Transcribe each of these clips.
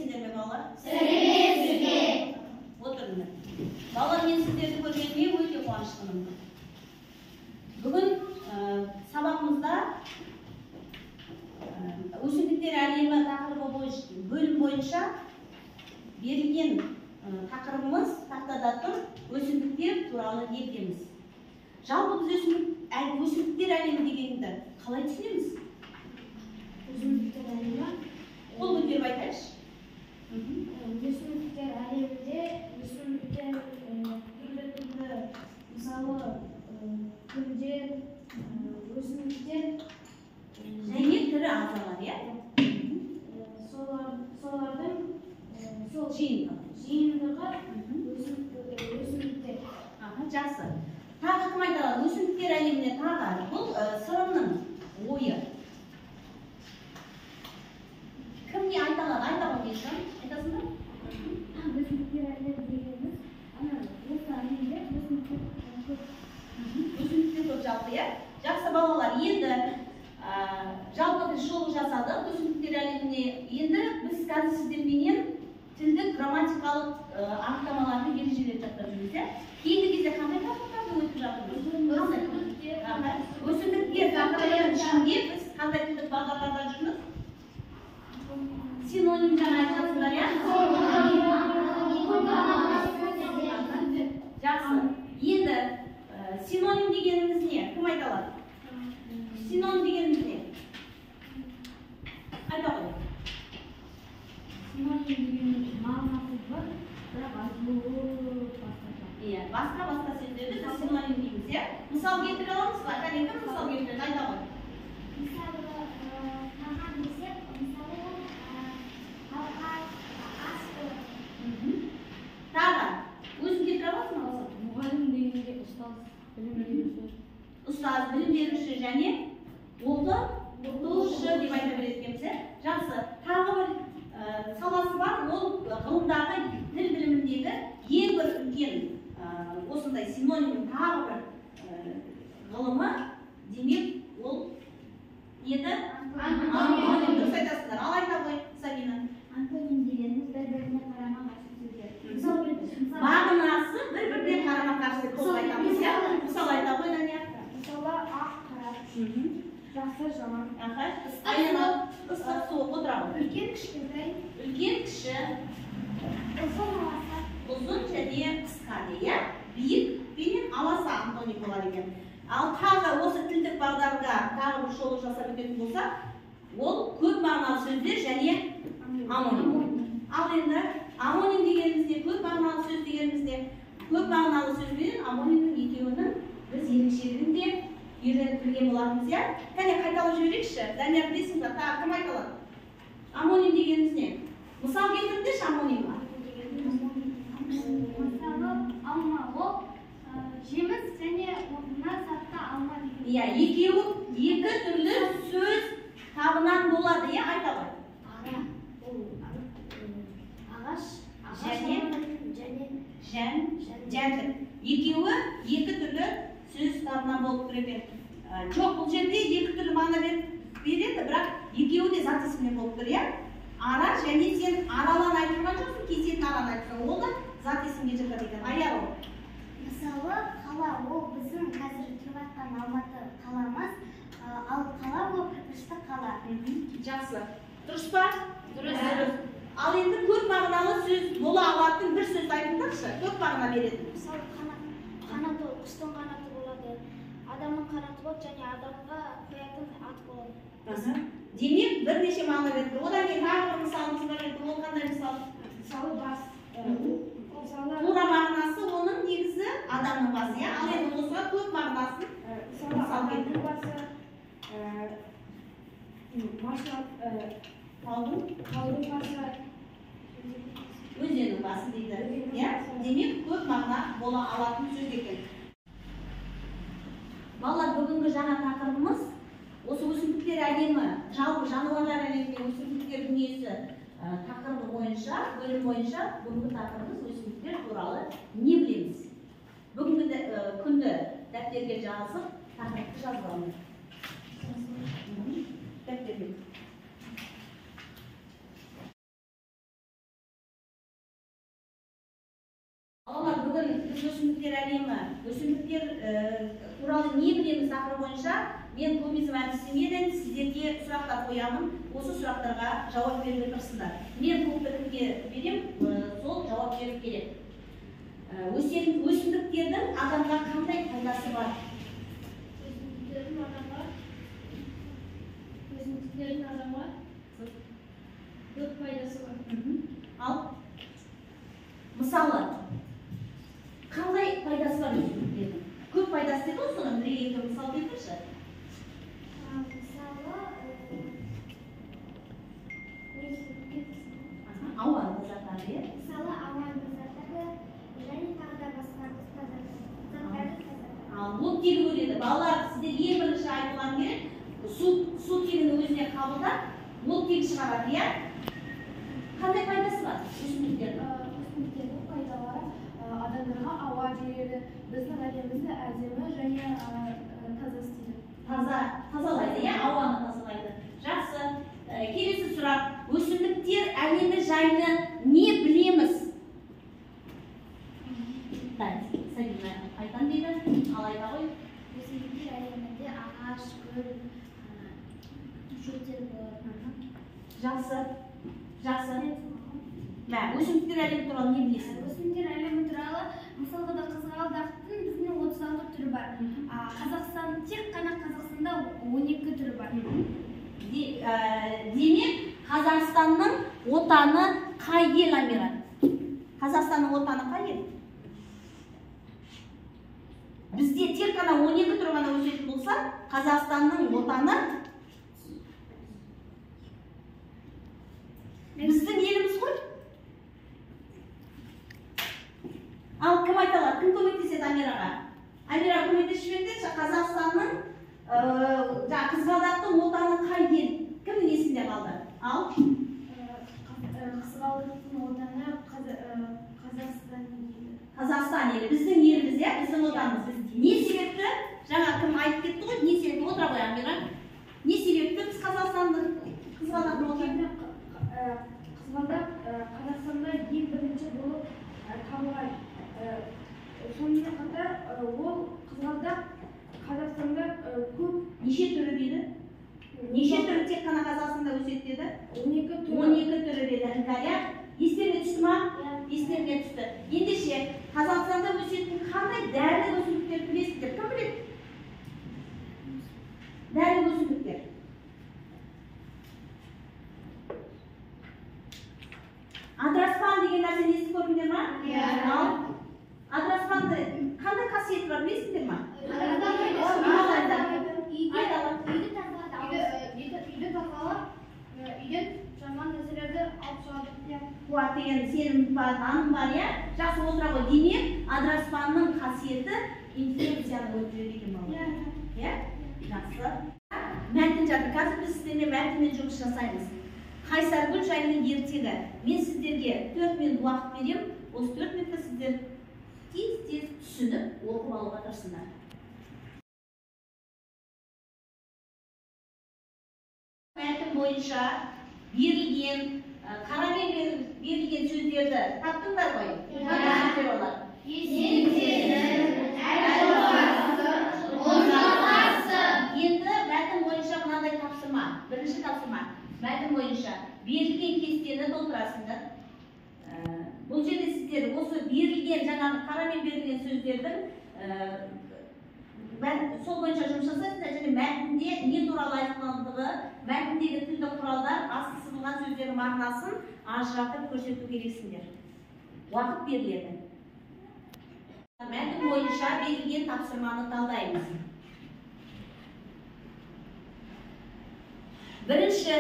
Сәлеметсіздер ме, балалар? Сәлеметсіз бе? Отырыңдар. Балалар, мен сіздерді көргеніме өте қуаныштымын. Бүгін сабағымызда өсімдіктер әлемі тақырыбы бойынша, бөлім бойынша берілген тақырыбымыз тақтада тұр, өсімдіктер туралы не білеміз? Жалпы біз өсімдіктер әлемі дегенді қалай түсінеміз? Өсімдіктер әлемі. Қол көтеріп айтайықшы. Өсімдіктер әлемінде өсімдіктер түрлі-түрлі, мысалы, гүлдер, өсімдіктер және тірі ағзалар, иә? Солардың сол жиынтығы. Жиынтығы өсімдіктер. Жақсы. Тағы кім айта алады? Өсімдіктер әлеміне тағы бұл Сырымның ойы. Кім не айта алады? Айта ғой, Мейіржан. Айтасың ба? Өсімдіктер әлемі дегеніміз, ана осы әлемде өсімдіктер көп. Өсімдіктер көп жалпы, иә? Жақсы, балалар, енді жалпы біз шолу жасадық өсімдіктер әлеміне. Енді біз қазір сіздерменен тілдік грамматикалық анықтамаларды, ережелерді жаттап жүрміз, иә? Кейінгі кезде қандай тақырыптарды өтіп жатырмыз? Қандай? Өсімдіктер тақырыбының ішінде біз қандай тілдік бағдарларда жүрміз? Синоним жаңа айтып жатсыңдар, иә? Жақсы. Енді синоним дегеніміз не? Кім айта алады? Синоним дегеніміз не? Айта ғой. Синоним дегеніміз мағынасы бір, бірақ айтылуы басқаша. Иә, басқа-басқа сөздерді біз синоним дейміз, иә? Мысал келтіре аламыз ба? Кәне, кім мысал келтіреді? Айта ғой. Мысалы, тағам десек, мысалы, ауқат, ас болады. Тағы, өзің келтіре аласың ба? Мұғалім дегенде ұстаз, білім беруші. Ұстаз, білім беруші және оқытушы деп айта береді екенбіз, иә? Жақсы. Тағы бір саласы бар, ол ғылымдағы, тіл біліміндегі ең бір үлкен осындай синонимнің тағы бір ғылымы, демек, ол неді? Антоним. Дұрыс айтасыңдар. Ал айта ғой, Сабина. Антоним дегеніміз бір-біріне қарама-қарсы сөздер. Мағынасы бір-біріне қарама-қарсы толық айтамыз, иә? Мысал айта ғой, Дания. Мысалы, ақ, қара, жақсы, жаман. Ыстық, суық, отыра ғой. Үлкен, кішкентай. Үлкен, кіші. Ұзын, аласа. Ұзын және қысқа, иә? Биік пенен аласа антоним болады екен. Ал тағы осы тілдік бағдарға тағы бір шолу жасап өтетін болсақ, ол көп мағыналы сөздер және омоним. Ал енді омоним дегеніміз не, көп мағыналы сөз дегеніміз не? Көп мағыналы сөз бен омонимнің екеуінің біз ерекшелігін де үйреніп білген болатынбыз, иә? Кәне, қайталап жіберейікші. Данияр, білесің бе? Тағы кім айта алады? Омоним дегеніміз не? Мысал келтіріңдерші омонимға. Мысалы, алма, ол жеміс және мына затта алма деген. Иә, екеуі екі түрлі сөз табынан болады, иә, айта ғой. Ара, ол ағаш, және және жәндік. Екеуі екі түрлі сөз табынан болып тұр екен. Жоқ, бұл жерде екі түрлі мағына береді, бірақ екеуі де зат есімнен болып тұр, иә? Ара және сен араланы айтып тұрған жоқсың, кесетін араны айтып тұрсың. Ол да зат есімге жатады екен. Аяр ол. Мысалы, қала, ол біздің қазір тұрып жатқан Алматы қаламыз, ал қала ол кірпішті қала. Жақсы. Дұрыс па? Дұрыс. Ал енді көп мағыналы сөз бола алатын бір сөзді айтыңдаршы, көп мағына беретін. Мысалы, қанат, қанат ол құстың қанаты болады, адамның қанаты болады және адамға қоятын ат болады. Демек, бірнеше мағына береді. Одан кейін тағы бір мысалымыз бар еді. Ол қандай мысал? Мысалы, бас. Мысалы, тура мағынасы оның негізі адамның басы, иә? Ал енді осыға көп мағынасын мысалы, мысал адамның келтір. басы, машина, таудың басы, өзеннің басы дейді, иә? Демек, көп мағына бола алатын сөз екен. Балалар, бүгінгі жаңа тақырыбымыз осы өсімдіктер әлемі, жалпы жануарлар әлемі мен өсімдіктер дүниесі тақырыбы бойынша, бөлім бойынша бүгінгі тақырыбымыз өсімдіктер туралы не білеміз? Бүгінгі күнді дәптерге жазып, тақырыпты жазып алыңыз. Дәптерге. Балалар, бүгін біз өсімдіктер әлемі, өсімдіктер туралы не білеміз тақырыбы бойынша мен кубизм әдістемеден сіздерге сұрақтар қоямын. Осы сұрақтарға жауап беруге тырысыңдар. Мен пунктті кімге берем, сол жауап беру керек. Өсімдіктердің адамға қандай пайдасы бар? Өсімдіктердің адамға көп пайдасы бар. Ал, мысалы, қандай пайдасы бар өсімдіктердің? Көп пайдасы деді ғой, соны бір екі мысал келтірші. Мысалы, ауаны тазартады, иә? Мысалы, ауаны тазартады және тағы да басқа заттарды тазартады. Ал оттегі бөледі. Балалар, сіздер ең бірінші айтылған керек, сутегін өзіне қабылдап, оттегі шығарады, иә? Қандай пайдасы бар өсімдіктердің? Өсімдіктердің пайдалары адамдарға ауа береді, біздің әлемімізді әдемі және таза істейді. Тазалайды, иә, ауаны тазалайды. Жақсы. Келесі сұрақ. Өсімдіктер әлемі жайлы не білеміз? Сабина айтам дейді. Ал айта ғой. Өсімдіктер әлемінде ағаш, гүл, шөптер болады. Жақсы. Жақсы. Өсімдіктер әлемі туралы не білесің? Өсімдіктер әлемі туралы мысалға да қызғалдақтың біздің 36 түрі бар. Қазақстан, тек қана Қазақстанда 12 түрі бар. Демек, Қазақстанның отаны қай ел, Амира? Қазақстанның отаны қай ел? Бізде тек қана 12 түрі ғана өсетін болса, Қазақстанның отаны біздің еліміз ғой. Ал кім айта алады? Кім көмектеседі Амираға? Амира көмектесіп жіберіңдерші. Қазақстанның қызғалдақтың отаны қай ел? Кімнің есінде қалды? Ал? Қызғалдақтың отаны Қазақстан елі. Қазақстан елі, біздің еліміз, иә, біздің отанымыз. Не себепті? Жаңа кім айтып кетті ғой, не себепті? Отыра ғой, Амира. Не себепті біз Қазақстанның қызғалдақтың отаны? Қызғалдақ Қазақстанда ең бірінші болып табылған. Сонымен қатар ол қызғалдақ Қазақстанда көп. Неше түрі деді? Неше түрі тек қана Қазақстанда өседі деді? 12 түрі. 12 түрі деді. Іңкәрия, естеріне түсті ма? Естеріне түсті. Ендеше, Қазақстанда өсетін қандай дәрілік өсімдіктерді білесіздер? Кім біледі? Дәрілік өсімдіктер. Адыраспан деген нәрсені естіп көрдіңдер ма? Иә. Ал адыраспанды қандай қасиеті бар білесіңдер ма? Үйді тазалады. Үйді тазалап, үйден жаман нәрселерді алып шығады. Қуат деген сенім бар, наным бар, иә? Жақсы, отыра ғой. Демек, адыраспанның қасиеті инфекцияны өлтіреді екен, балалар. Иә? Жақсы. Мәтін жатыр. Қазір біз сіздермен мәтінмен жұмыс жасаймыз. Қайсаргүл жайлы ертегі. Мен сіздерге 4 минут уақыт берем. Осы 4 минутта сіздер тез-тез түсініп, оқып алуға тырысыңдар. Мәтін бойынша берілген, қарамен берілген сөздерді таптыңдар ғой? Қандай сөздер олар? Енді мәтін бойынша мынандай тапсырма. Бірінші тапсырма. Мәтін бойынша берілген кестені толтырасыңдар. Бұл жерде сіздер осы берілген, жаңағы қарамен берілген сөздердің сол бойынша жұмыс жасайсыздар және мәтінде не туралы айтылғандығы, мәтіндегі тілдік құралдар, асты сызылған сөздердің мағынасын ажыратып көрсету керексіңдер. Уақыт беріледі. Мәтін бойынша берілген тапсырманы талдаймыз. Бірінші,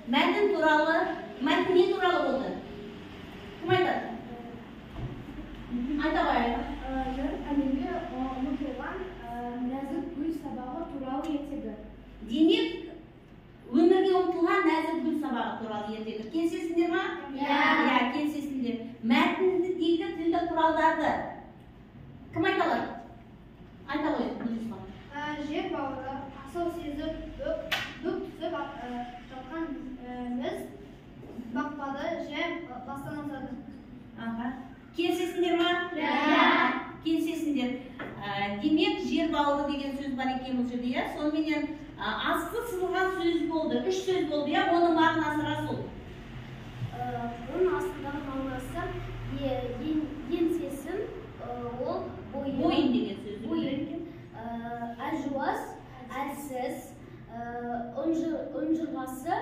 мәтін туралы, мәтін не туралы болды? Кім айтады? Айта ғой, Айта. Жарық әлемге ұмытылған нәзік гүл сабағы туралы ертегі. Демек, өмірге ұмтылған нәзік гүл сабағы туралы ертегі. Келісесіңдер ма? Иә. Иә, келісесіңдер. Мәтіндегі тілдік құралдарды кім айта алады? Айта ғой, Гүлжан. Жер бауыры, асау сезіп, бүк түсіп жатқан міз бақпады, Келісесіңдер ма? Келісесіңдер. Демек, жер бауыры деген сөз бар екен бұл жерде, иә? Соныменен асты сызылған сөз болды, үш сөз болды, иә? Оның мағынасы, Расул? Оның астындағы мағынасы еңсесін, ол бойын. Бойын деген сөз. Бойын. Әлжуаз, әлсіз, ұнжырғасы,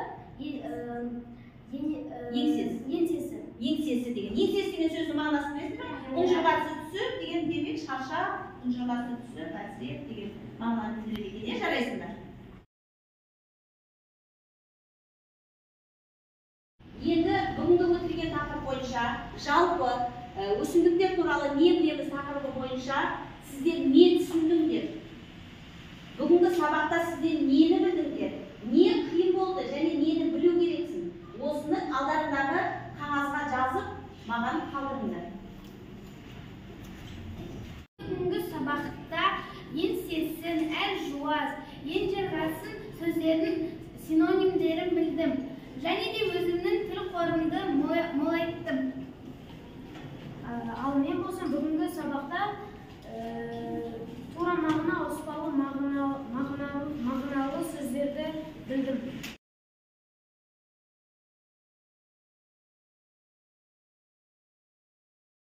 Еңсесі. Еңсесі. Еңсесі деген. Еңсесі деген сөздің мағынасын білесің бе? Ұнжырғасы түсіп деген, демек, шаршап, ұнжырғасы түсіп, әлсіреп деген мағынаны білдіреді екен, иә? Жарайсыңдар. Енді бүгінгі өтілген тақырып бойынша, жалпы өсімдіктер туралы не білеміз тақырыбы бойынша сіздер не түсіндіңдер? Бүгінгі сабақта сіздер нені білдіңдер? Не қиын болды және нені білу керексің? Осыны алдарындағы қағазға жазып, маған қалдырыңдар. Бүгінгі сабақта еңсесін, әлжуаз, енжырғасын сөздерінің синонимдерін білдім. Және де өзімнің тіл қорымды молайттым.